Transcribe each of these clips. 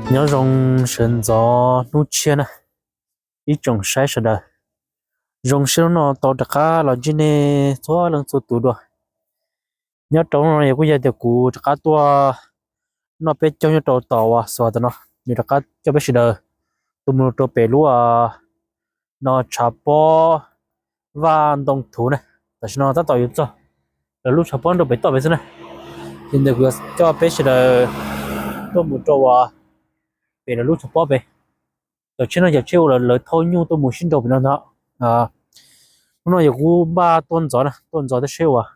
Nyob zoo sawv ntxov hnub tshiab na, ib tsoom saib sawv daws. Zoo siab hnub no tau rov qab los ntsib nej txhua leej txhua tus dua. Nyob rau hnub no yog kuj yog tias kuv rov qab tuaj noj peb caug nyob rau tom uas xos tom no, nws rov qab coj peb sawv daws tuaj mus rau pem lub no tshav pob Vaj Ntoo Thuv na. Tam sim no tab tom yuav txog lawv lub tshav pob rau pem toj pem xwb na. Ces ntawm kuv yuav coj peb sawv daws tuaj mus rau uas pem lawv lub tshav pob pem. Cov tsheb no cov tsheb uas lawv thauj nyuj tuaj mus sib nraus pem no ntag. Hnub no yog kuv npaj tuaj ntxov na, tuaj ntxov thiab seb uas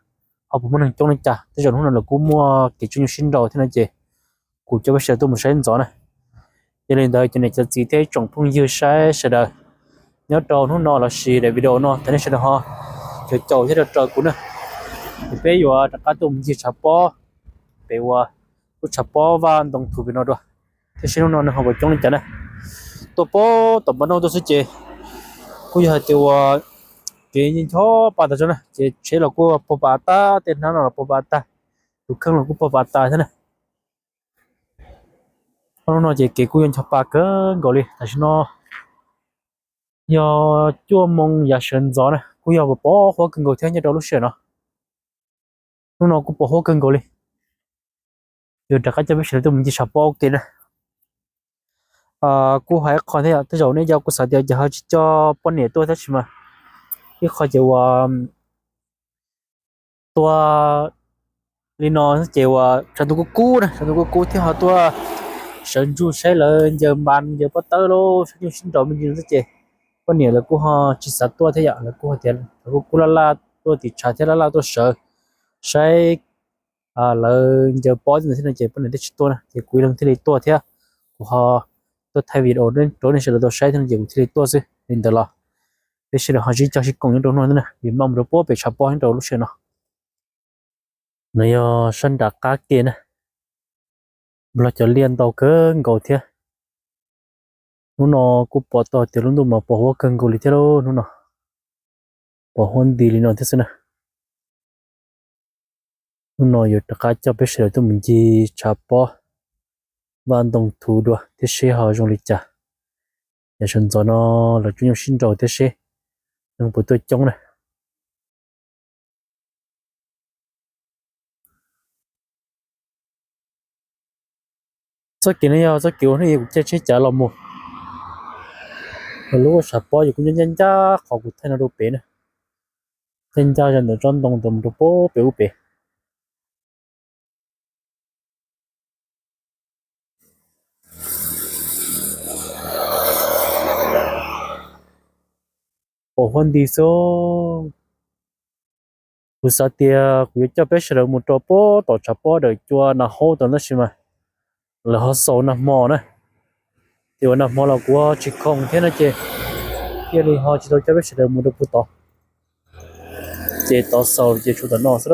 ho puas muaj neeg coob li cas. Tej zaum hnub no lawv kuj muaj kev tsav nyuj sib nraus thiab no ces kuv coj peb sawv daws tuaj mus saib ntxov na. Yog li ntawd cov niam cov txiv thiab ib tsoom phooj ywg saib sawv daws, nyob rau hnub no lossis daim video no thov nej sawv daws ho caum caum thiab raws raws kuv na. Ces peb yuav rov qab tuaj mus ncig tshav pob pem uas lub tshav pob Vaj Ntoo Thuv pem no dua, thiab seb hnub no neeg ho puas coob li cas na. Tuaj pem tom npoo no tuaj xwb ces kuj yog hais tias uas kev ncho pa tas zog na, ces tsheb los kuj puag pas tag, tej hnab no los puag pas tag, tus kheej los kuj puag pas tas thiab na. Hnub no ces kev kuj yog ncho pa kawg nkaus li. Tam sim no yog cuaj moo yav sawv ntxov na, kuj yog pos huab kawg nkaus thiab nyob rau lub sij hawm no. Hnub no kuj pos huab kawg nkaus li. Yuav rov qab coj peb sawv daws tuaj mus ncig tshav pob ua ke na. Kuj hais ib qho thiab, tej zaum nej cov kuj xav tias ces ho tsis coj poj niam tuaj tab sis mas ib qho ces uas tuaj li no ces uas tshav ntuj kub kub na, tshav ntuj kub kub thiab ho tuaj sawv ntsug saib lawv ncaws npas ncaws pob tawb los saib nyuj sib nraus me ntsis no xwb ces poj niam lawv kuj ho tsis xav tuaj thiab yom, lawv kuj hais tias lawv kuj kub laj laj tuaj tim tshav thiab laj laj tuaj sawv saib lawv ncaws pob ntawd thiab no ces poj niam thiaj tsis tuaj na, ces kuv ib leeg thiaj li tuaj thiab kuv ho tuaj thaij video rau nej sawv daws tau saib thiab no ces kuv thiaj li tuaj xwb. Li ntawd los peb sawv daws ho sib cog sib koom nyob rau hnub no na, vim maj mus rau puag pem tshav pob nyob rau lub sij hawm no. No yog sab nram qab ke na, nplog cov liaj ntau kawg nkaus thiab. Hnub no kuj pom tau tias lub ntuj mas pos huab kawg nkaus li thiab lauj, hnub no pos huab nti li no thiab xwb na. Hnub no yuav rov qab coj peb sawv daws tuaj mus ncig tshav pob Vaj Ntoo Thuv dua thiab seb ho zoo li cas. Yav sawv ntxov no lawv tsav nyuj sib nraus thiab seb neeg puas tuaj coob na. Txoj kev no yog txoj kev uas hnub ib kuv caij tsheb cav los mus. Lub tshav pob ces kuj ncaj ncaj ncaj qhov kuv thaij no rau pem na, ncaj ncaj zog ntawm tsob ntoo ntawd mus rau puag pem ub pem. Pos huab nti xwb. Kuv xav tias kuv yuav coj peb sawv daws mus rau puag tom tshav pob ntawm cua nas haub tod tab sis mas lawv ho xaus nag hmo na. Ces uas nag hmo los kuv ho tsis khoom thiab no ces thiaj li ho tsis tau coj peb sawv daws mus rau puag tod. Ces tod xaus ces tshuav tom no xwb.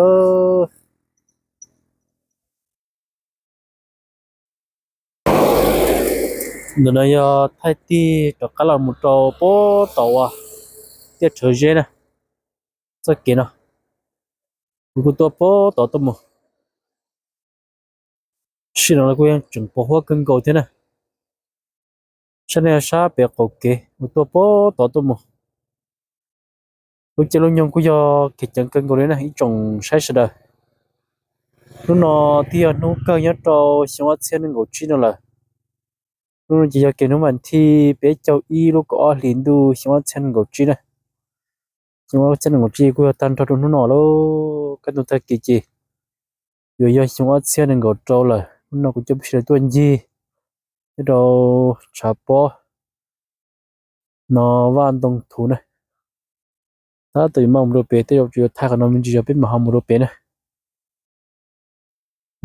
Ntawm no yog thaij tig rov qab los mus rau puag tom uas tiaj Rhawv Zeb na. Txoj kev no kuv kuj tuaj puag tod tuaj mus. Sij no los kuj yeej tseem pos huab kawg nkaus thiab na. Sab no yog sab pem qaum kev uas tuaj puag tod tuaj mus. Lub caij lub nyoog kuj yog kev ceev kawg nkaus li na ib tsoom saib sawv daws. Hnub no twb yog hnub kawg nyob rau xyoo ob txhiab nees nkaum tsib no lawm. Hnub no ces yog kiag hnub vas thij peb caug ib lub kaum ob hlis ntuj xyoo ob txhiab nees nkaum tsib na. Xyoo ob txhiab nees nkaum tsib kuj yog tag nrho rau hnub no lauj. Kaj ntug tag kis ces yuav yog xyoo ob txhiab nees nkaum rau lawm. Hnub no kuv coj peb sawv daws tuaj ncig nyob rau tshav pob no Vaj Ntoo Thuv na. Tab tom yuav maj mus rau pem, tej zaum tsuas yuav thaij qhov no me ntsis yog peb mam ho mus rau pem na.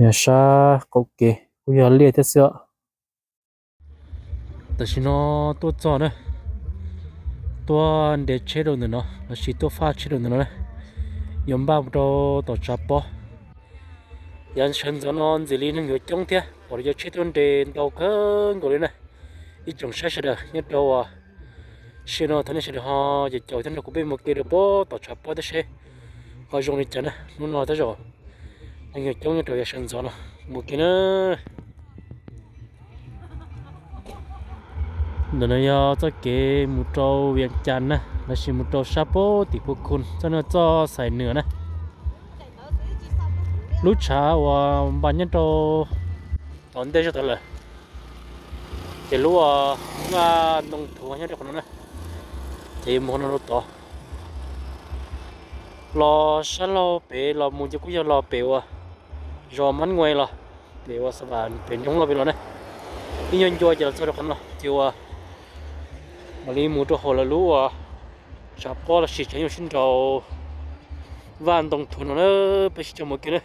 Yog sab qaum kev kuj yog liaj thiab xwb. Tam sim no tuaj txog na, tuaj nres tsheb rau ntawm no lossis tuaj faj tsheb rau ntawm no na, yuav npaj mus rau tom tshav pob. Yav sawv ntxov no ntxim li neeg yuav coob thiab, pom cov tsheb tuaj nres ntau kawg nkaus li na. Ib tsoom saib sawv daws nyob rau sij no thov nej sawv daws ho caum caum thiab nrog kuv peb mus ke rau puag tom tshav pob thiab seb ho zoo li cas na. Hnub no tej zaum neeg yuav coob nyob rau yav sawv ntxov no, mus ke na. Ntawm no yog txoj kev mus rau Vias Cas na, lossis mus rau sab pem tim Phu Khu, txoj no txoj Xais Nws na. Lub tshav uas npas nyob rau tom ntej zog tod lawm, ces lub uas Vaj Ntoo Thuv nyob rau qhov no na, ces mus qhov no rau tod. Los sab laug pem los mus ces kuj yog los pem uas zos Mab Nguais los, pem uas Xas Vas pem nroog loj pem los na. Ib nyuag ncua ces los txog rau qhov no ces uas mam li mus rau hauv lawv lub uas tshav pob lossis tshav nyuj sib nraus Vaj Ntoo Thuv no na, peb sib coj mus kiag na.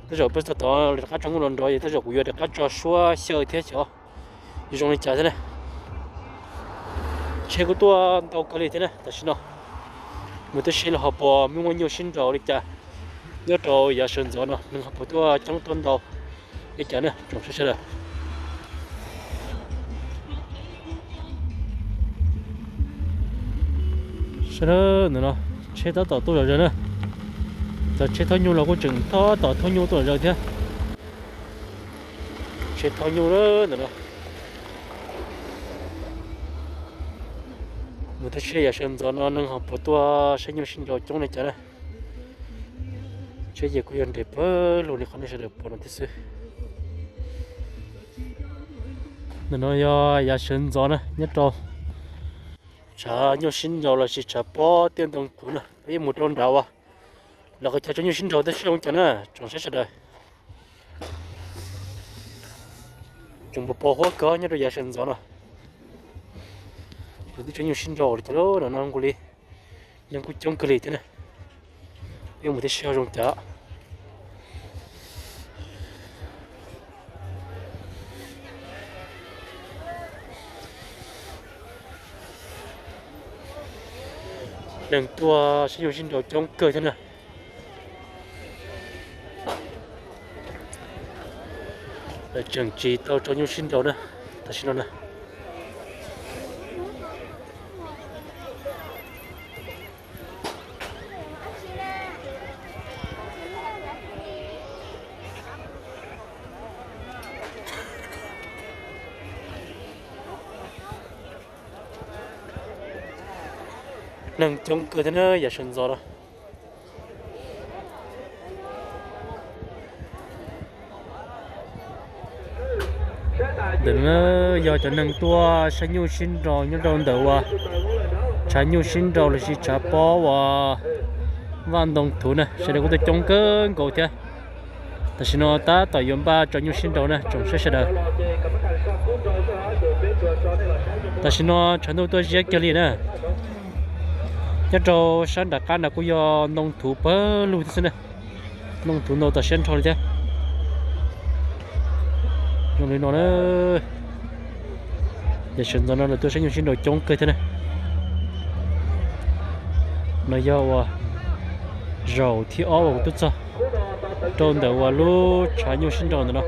Tej zaum peb txog tod rov qab tso nkauj nrov nrov ces tej zaum kuv yuav rov qab tso suab xyaw thiab xyov zoo li cas thiab na. Tsheb kuj tuaj ntau kawg li thiab na tam sim no. Mus tib si los ho puas muaj nyuj sib nraus li cas nyob rau yav sawv ntxov no, neeg ho puas tuaj coob tuaj ntau li cas na tsoom saib sawv daws. Saib na, ntawm no tsheb tab tom tuaj zom zaws na. Cov tsheb thauj nyuj los kuj tseem tab tom thauj nyuj tuaj zom zaws thiab. Tsheb thauj nyuj na ntawm no. Mus tib si yav sawv ntxov no neeg ho puas tuaj saib nyuj sib nraus coob li cas na. Tsheb ces kuj yog nres pawg lug li qhov nej sawv daws pom no thiab xwb. Ntawm no yog yav sawv ntxov na nyob rau tshav nyuj sib nraus lossis tshav pob tiaj ntoo thuv na, peb yuav mus rau nrad uas lawv qhov chaw tso nyuj sib nraus thiab seb zoo cas na tsoom saib sawv daws. Tseem pos pos huab kawg nyob rau yav sawv ntxov no. Lawv twb tso nyuj sib nraus li cas lawm no nkaus li. Neeg kuj coob kawg li thiab na. Peb mus tib si ho zoo cas. Neeg tuaj saib nyuj sib nraus coob kawg thiab na. Lawv tseem tsis tau tso nyuj sib nraus na, tam sim no na. Neeg coob kawg thiab na yav sawv ntxov no. Ntawm no yog cov neeg tuaj saib nyuj sib nraus nyob rau ntawm uas tshav nyuj sib nraus lossis tshav pob uas Vaj Ntoo Thuv na, sawv daws kuj tuaj coob kawg nkaus thiab. Tam sim no tab tom yuav npaj tso nyuj sib nraus na tsoom saib sawv daws. Tam sim no tshav ntuj tuaj ziab kiag li na. Nyob rau sab nram qab no kuj yog ntoo thuv pawg lug thiab xwb na. Ntoo thuv ntau tom siab nrho li thiab. Zoo li no na, yav sawv ntxov no lawv tuaj saib nyuj sib nraus coob kawg thiab na. No yog uas zaum thib ob uas kuv tuaj txog rau ntawm uas lub tshav nyuj sib nraus ntawm no.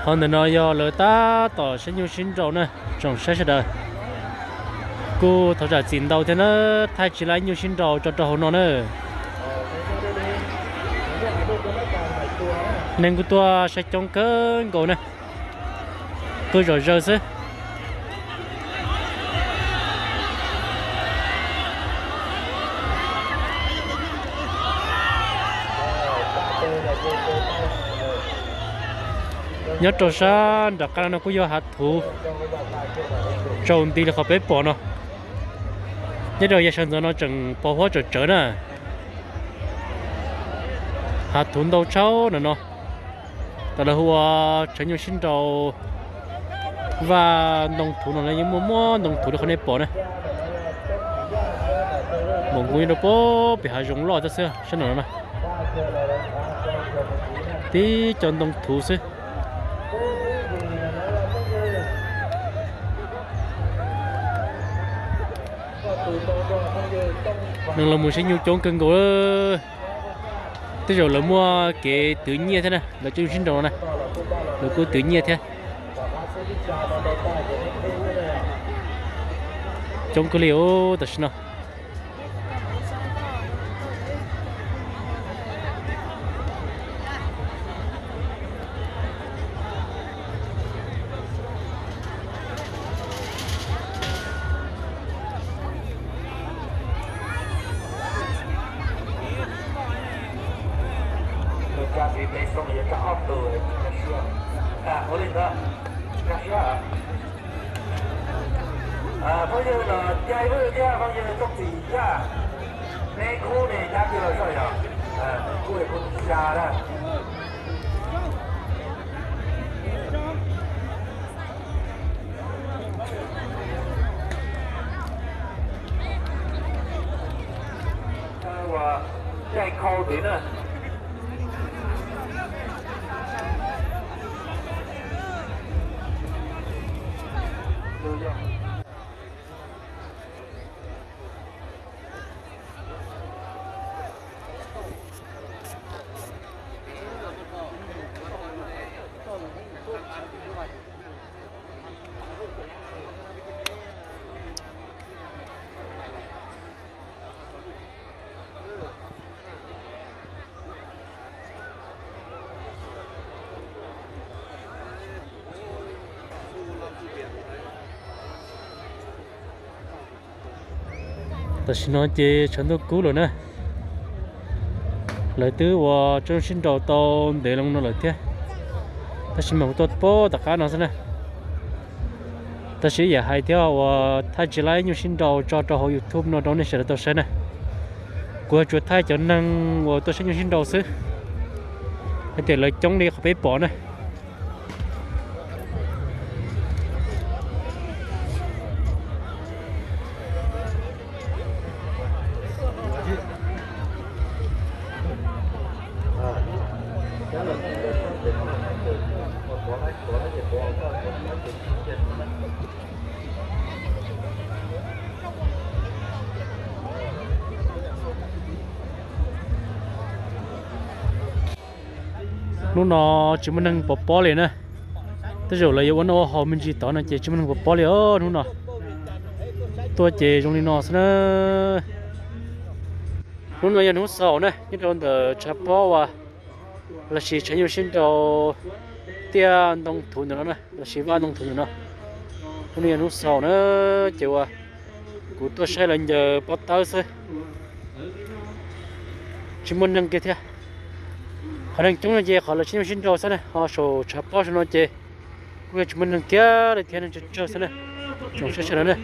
Qhov ntawm no yog lawv tab tom saib nyuj sib nraus na, tsoom saib sawv daws. Kuj thov zam txim ntau thiab na, thaij tsis laib nyuj sib nraus tso rau hauv no na. Neeg kuj tuaj saib coob kawg nkaus na, kuj zom zaws xwb. Nyob rau sab nram qab no kuj yog hav thuv tsaus nti li qhov peb pom no. Nyob rau yav sawv ntxov no tseem pos huab tsawm tsawv na. Hav thuv ntau tshaj no no. Tam lawv hu ua tshav nyuj sib nraus vaj ntoo thuv no na, yeej muaj muaj ntoo thuv li qhov nej pom na. Npaum nkuj nyob rau pem hav zoov loj thiab xwb sab no no na. Tib co ntoo thuv xwb. Neeg los mus saib nyuj coob kawg nkaus. Tej zaum lawv muaj kev twv nyiaj thiab na, lawv cov nyuj sib nraus no na, lawv kuj twv nyiaj thiab. Coob kawg li os tam sim no. Phooj ywg los caij phooj ywg thiab phooj ywg txooj txim thiab. Neb kub ne cab kiag los soj yog, kub kuj xya lawm. Caij khau tid na. Tam sim no ces tshav ntuj kub lawm na. Lawv twb ua tsob sib nraus tau ntev loo no lawm thiab, tab sis mas kuv tuaj pab tom qab no xwb na. Tab sis yam hais thiab uas thaij tsis laib nyuj sib nraus tso rau hauv YouTube no rau nej sawv daws tau saib na. Kuv tsuas thaij cov neeg uas tuaj saib nyuj sib nraus xwb, hais tias lawv coob li qhov peb pom na. Hnub no tsis muaj neeg pov pob li na. Tej zaum lawv yuav ua noj ua haus me ntsis tod no ces tsis muaj neeg pov pob li os hnub no. Tuaj ces zoo li no xwb na. Hnub no yog hnub xaus na, nyob rau ntawm tshav pob uas lossis tshav nyuj sib nraus tiaj ntoo thuv ntawm no na, lossis vaj ntoo thuv ntawm no. Hnub no yog hnub xaus na, ces uas kuv tuaj saib lawv ncaws pob tawb xwb, tsis muaj neeg kiag thiab. Qhov neeg coob no ces qhov lawv tshav nyuj sib nraus xwb na, ho saum tshav pob saum no ces kuj yog tsis muaj neeg kiag li thiab, neeg tsawg tsawg xwb na. Tsoom saib sawv daws na,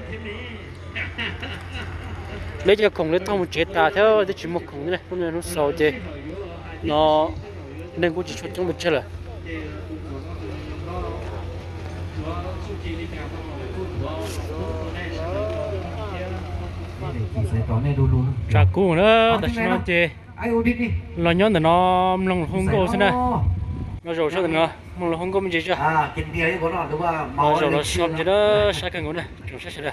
lawv cov khoom lawv thauj mus tsev tas thiab twb tsis muaj khoom thiab na, hnub no hnub xaus ces no neeg kuj tsis tshua coob pes tsawg lawm. Tshav kub na, tam sim no ces los nyob ntawm no mloog lus hu nkauj xwb na. No zaum sab ntawm no mloog lus hu nkauj me ntsis xwb. No zaum los so me ntsis na, sab kawg nkaus na, tsoom saib sawv daws.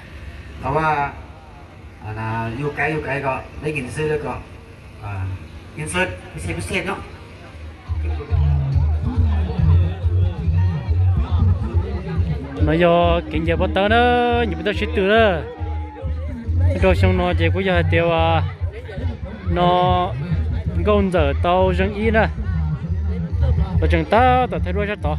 No yog kev ncaws pob tawb na, ncaws pob tawb sib tw na. Nyob rau xyoo no ces kuj yog hais tias uas no nkauj ntxawm tau zeeg ib na, los tseem tab tom thaij duab sab tod.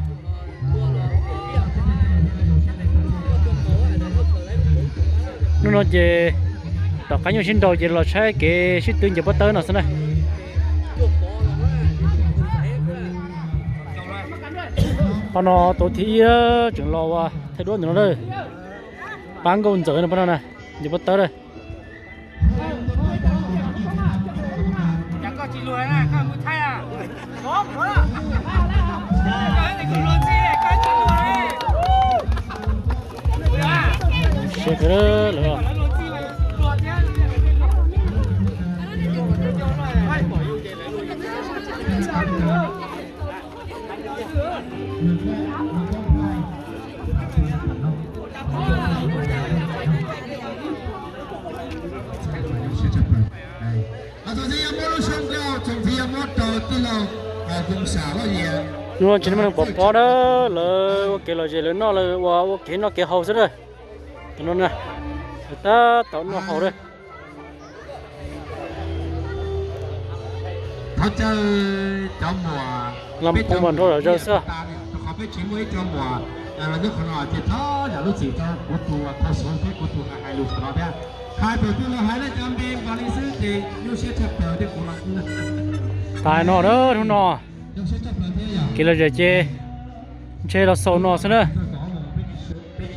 Hnub no ces tom qab nyuj sib nraus ces los saib kev sib tw ncaws pob tawb no xwb na. Qhov no tau thib ib tseem los ua thaij duab ntawm no na. Pab nkauj ntxawm no pab no na, ncaws pob tawb na. Hnub no tsis muaj neeg pov pob na, lawv ua kev lom zem lawv noj lawv ua ua kev noj kev haus xwb na. Tam no na, lawv tab tom noj haus na. Los phoov mas nrau zom zaws xwb. Tas no na, hnub no kev lom zem ces ntshe los xaus no xwb na.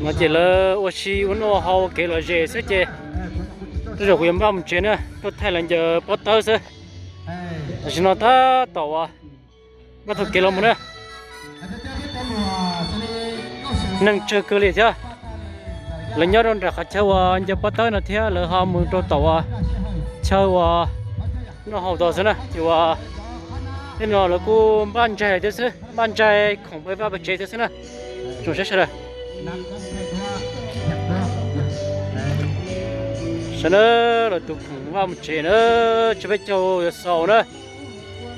No ces lawv ua si ua noj haus kev lom zem xwb ces tej zaum kuv yuav npaj mus tsev na, tuaj thaij lawv ncaws pob tawb xwb. Tam sim no tab tom uas npaj taug kev los mus na. Neeg tsawg kawg li thiab. Lawv nyob rau nram qhov chaw uas ncaws pob tawb no thiab lawv ho mus rau tom uas chaw uas noj haus tod xwb na. Ces uas tej no lawv kuj npaj ntsaig thiab xwb, npaj ntsaig khoom pab vaj pab tsev thiab xwb na. Tsoom saib sawv daws, saib na, lawv tus khoom vaj mus tsev na, tsis peb caug yuav xaus na.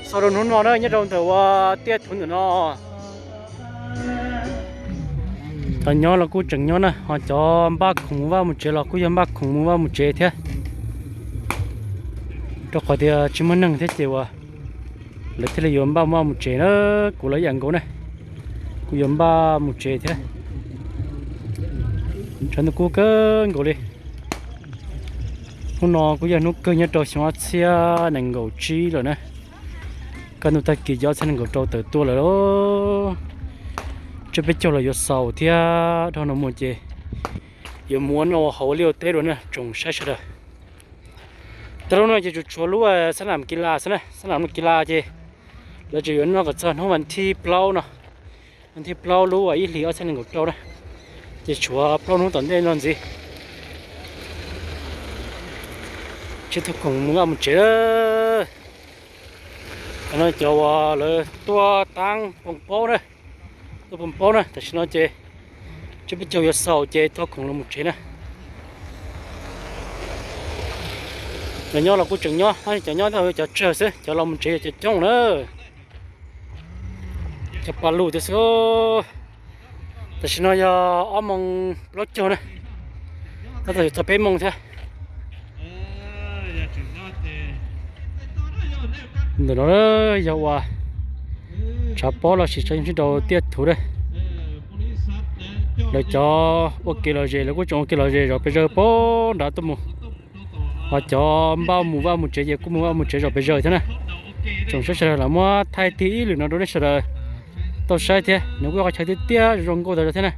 Xaus rau hnub no na, nyob rau ntawm uas tiaj thuv ntawm no. Cov nyob los kuj tseem nyob na, ho cov npaj khoom mus vaj mus tsev los kuj yog npaj khoom mus vaj mus tsev thiab. Rau qhov tias tsis muaj neeg thiab ces uas lawv thiaj li yuav npaj mus vaj mus tsev na, kuv los ib yam nkaus na, kuj yuav npaj mus tsev thiab. Tshav ntuj kub kawg nkaus li. Hnub no kuj yog hnub kawg nyob rau xyoo ob txhiab nees nkaum tsib lawm na. Kaj ntug tag kis ces ob txhiab nees nkaum rau tawm tuaj lawm lauj. Tsib peb caug los yuav xaus thiab, dhau no mus ces yuav mus ua noj ua haus ua liaj ua teb dua na tsoom saib sawv daws. Tag lub no ces tsuas tshuav lub sab nam kis las xwb na, sab nam kis las ces lawv tseem yuav noj kom txog hnub vas thib plaub no, vas thib plaub lub ib hlis ob txhiab nees nkaum rau na, ces tshuav plaub hnub tom ntej no ntxiv. Tsib tug khoom mus vaj mus tsev. Qhov no cov uas lawv tuaj taab poo paub na, tuaj poo paub na, tam sim no ces tsib peb caug yuav xaus ces thauj khoom los mus tsev na. Cov nyob los kuj tseem nyob, cov nyob cov tsawg xwb, cov los mus tsev yog cov coob na. Cov pa lug thiab xwb. Tam sim no yog ob moos plaub caug na, tab tom yuav txog peb moos thiab. Ntawm no yog uas tshav pob los sis tshav yooj sib nraus tiaj thuv na. Lawv cov ua kev lom zem lawv kuj tseem ua kev lom zem zom pes zawg pem nrad tuaj mus. Ho cov npaj mus vaj mus tsev ces kuj mus vaj mus tsev zom pes zawg thiab na. Tsoom saib sawv daws los muab thaij tig ib lwm no rau nej sawv daws tau saib thiab, nws kuj yog qhov chaw tiaj tiaj zoo nkauj tas zog thiab na.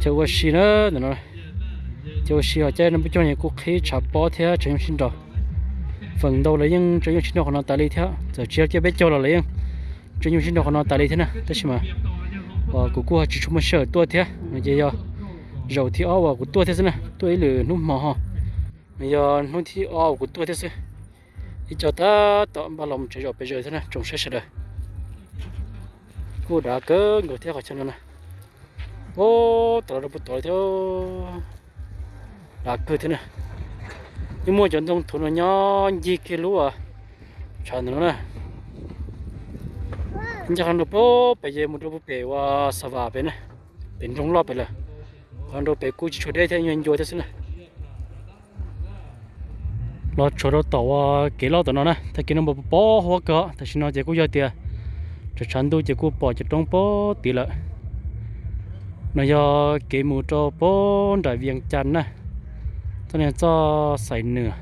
Chaw ua si na, ntawm no chaw ua si ho caij no peb caug kuj qhib tshav pob thiab tshav yooj sib nraus. Feem ntau lawv yeej tseem nyuaj sib nraus qhov no tas li thiab, txawm tsis yog caij peb caug los lawv yeej tseem nyuaj sib nraus qhov no tas li thiab na. Tab sis mas kuv kuj ho tsis tshua muaj sij hawm tuaj thiab, no ces yog zaum thib ob uas kuv tuaj thiab xwb na, tuaj ib lwm hnub hmo ho. Nws yog hnub thib ob uas kuv tuaj thiab xwb. Ib co tab tom npaj los mus tsev zom pes zawg thiab na tsoom saib sawv daws. Kuj dav kawg nkaus thiab qhov chaw no na. Ub, tom los rau puag tod thiab, dav kawg thiab na. Yeej muaj cov ntoo thuv no nyob ncig kiag lub tshav ntawm no na. Ncaj qhov nrau puag pem ces mus rau puag pem uas Xa Vam pem na, pem nroog loj pem lawm. Qhov nrau pem kuj tsis tshua deb thiab, nyuag ncua thiab xwb na. Los tshua rau tom uas kev loj tom no na, tag kis no pom pom huab kawg, tam sim no ces kuj yog tias tsam tshav ntuj ces kuj pom cov roob puag tid lawm. No yog kev mus rau puag nram Vias Cas na, txoj niag txoj xaim nws.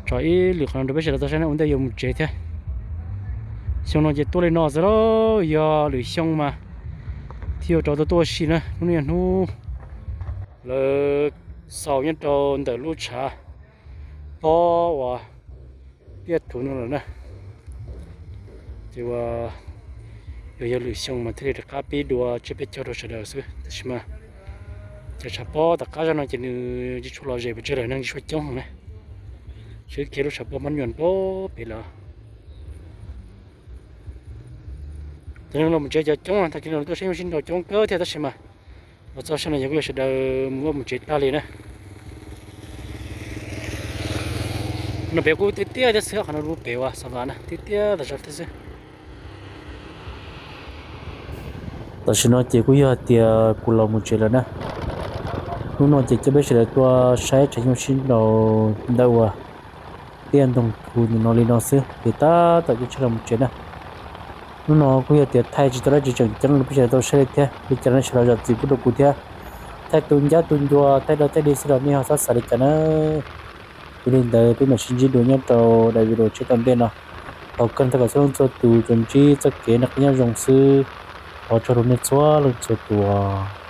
Tso ib lwm qhov no rau peb sawv daws tau saib na, ua ntej yuav mus tsev thiab. Xyoo no ces tuaj li no xwb lauj, yog lwm xyoo mas thiaj yuav rov tau tuaj ua si na. Hnub no yog hnub lawv xaus nyob rau ntawm lub tshav pob uas tiaj thuv no lawm na. Ces ua, yog, yog lwm xyoo mas thiaj li rov qab pib dua tsiab peb caug rau sawv daws xwb, tab sis mas cov tshav pob tom qab zog no ces nws tsis tshua lom zem pes tsawg lawm, neeg tsis tshua coob heev na. Tseem khiav lub tshav pob mab nyuam pob pem lawm. Cov neeg los mus tsev cov coob, tag kis no tuaj saib nyuj sib nraus coob kawg thiab, tab sis mas los txog sab no yog kuj yog sawv daws mus vaj mus tsev tag li na. No pem kuj tiaj tiaj thiab xwb, qhov no lub pem uas Xav Vas na tiaj tiaj tas zog thiab xwb. Tam sim no ces kuj yog tias kuv los mus tsev lawm na. Hnub no ces coj peb sawv daws tuaj saib tsheb nyuj sib nraus ntawm uas tiaj ntoo thu ntawm no li no xwb ces tab tom coj tsheb los mus tsev na. Hnub no kuj yog tias thaij tsis tau dab tsi tseem ceeb rau peb sawv daws tau saib li thiab, li cas nej sawv daws zam txim pub rau kuv thiab. Thaij tu ncab tu ncua, thaij dog thaij dig xwb los nej ho txhob xav li cas na. Yog li ntawd peb mam sib ntsib dua nyob rau daim video tshiab tom ntej no. Thov kawg no thov kom txhua leej txhua tus tsuas ntsib txoj kev noj qab nyob zoo xwb. Thov tsaug rau nej txhua leej txhua tus.